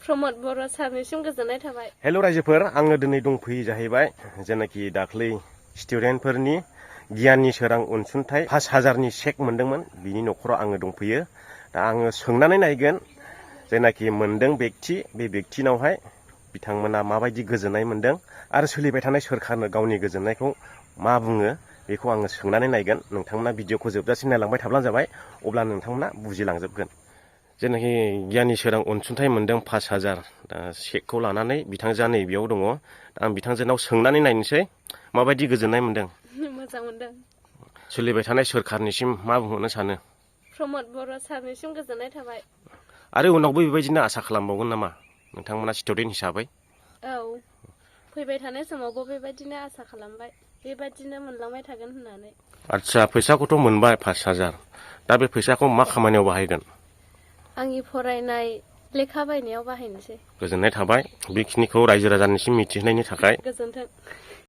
प्रमद बर' सारनिसिम गोजोननाय थाबाय। हेल' रायजोफोर, आङो दिनै दंफैयो जाहैबाय जेनाखि दाख्लै स्टुडेन्टफोरनि गियाननि सोरां अनसुंथाइ 5000नि चेक मोनदोंमोन, बिनि न'खराव आङो दंफैयो। दा आङो सोंनानै नायगोन जेनाखि मोनदों बेक्ति, बे बेक्तिनावहाय बिथांमोना माबायदि गोजोननाय मोनदों आरो सोलिबाय थानाय सोरखारनो गावनि गोजोननायखौ मा बुङो बेखौ आङो सोंनानै नायगोन। नोंथांमोना भिडिअखौ जोबजासिम नायलांबाय थाब्लानो जाबाय, अब्ला नोंथांमोना बुजिलांजोबगोन। जेनाखि गियाननि सोरां अनसुंथाइ मोनदों 5000, दा चेकखौ लानानै बिथांजोआ नैबेयाव दङ। दा आं बिथांजोनाव सोंनानै नायनोसै माबायदि गोजोननाय मोनदों। मोजां मोनदों। सोलिबाय थानाय सोरखारनिसिम मा बुंहरनो सानो? प्रमद बर' सारनिसिम गोजोननाय थाबाय। आरो उनावबो बेबायदिनो आसा खालामबावगोन नामा नोंथांमोना स्टुडेन्ट हिसाबै? औ, फैबाय थानाय समावबो बेबायदिनो आसा खालामबाय, बेबायदिनो मोनलांबाय थागोन होननानै। आदसा, फैसाखौथ' मोनबाय 5000, दा बे फैसाखौ मा खामानियाव बाहायगोन? आंनि फरायनाय लेखा बायनायाव बाहायनोसै। गोजोननाय थाबाय बेखिनिखौ रायजो राजानिसिम मिथिहोनायनि थाखाय। गोजोन्थों।